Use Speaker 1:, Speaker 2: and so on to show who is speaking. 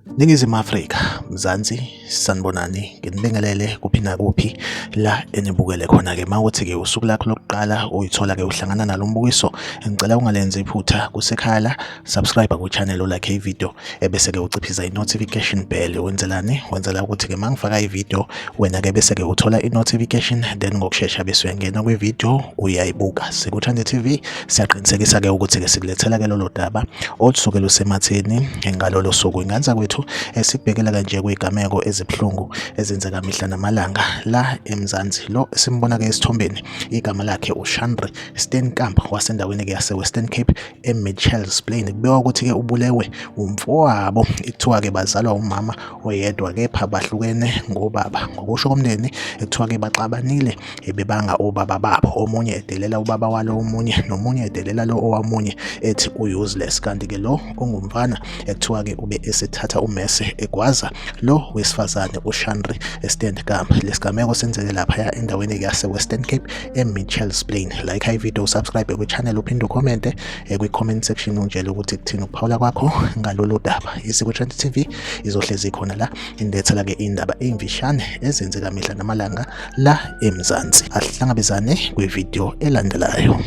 Speaker 1: Ningizimu Afrika, Mzansi, sanibonani, nginibingelele kuphi nakuphi la enibukele khona-ke. Uma kuthi-ke usuku lakho lokuqala uyithola-ke uhlangana nalo mbukiso, ngicela ungalenzi iphutha kusekhaya la, subscribe ku-channel ulike i-video ebese-ke uciphiza i-notification bell. Wenzelani? Wenzela ukuthi-ke uma ngifaka i-video wena-ke bese-ke uthola i-notification then ngokushesha bese uyangena kwi-video uyayibuka. Sikuthande TV Siyaqinisekisa-ke ukuthi-ke sikulethela-ke lolo daba olusuke lusematheni ngalolo suku. Inganza kwethu sikubhekela kanje kwigameko ezibuhlungu ezenzeka mihla namalanga la eMzansi. Lo esimbona-ke esithombeni igama lakhe uShandre Steenkamp wasendaweni-ke yase-Western Cape eMitchells Plain. Kubikwa ukuthi-ke ubulewe umfowabo ekuthiwa-ke bazalwa umama oyedwa kepha bahlukene ngobaba. Ngokusho komndeni ekuthiwa-ke baxabanile ebebanga obaba babo, omunye edelela ubaba walo omunye nomunye edelela lo owamunye ethi u-useless. Kanti-ke lo ongumfana ekuthiwa-ke ube esethatha umese egwaza lo wesifazane uShandri Steenkamp. Lesigameko senzeke laphaya endaweni yase-Western Cape e-Mitchells Plain. Like i-video, usubscribe kwi-channel, uphinde ukhomente kwi-comment section ungitshele ukuthi kuthini ukuphawula kwakho ngalolu daba. Isiko Trend TV izohlezi khona la inilethela-ke indaba eyimfishane ezenzeka mihla namalanga la eMzansi. Ahlangabezane kwividiyo elandelayo.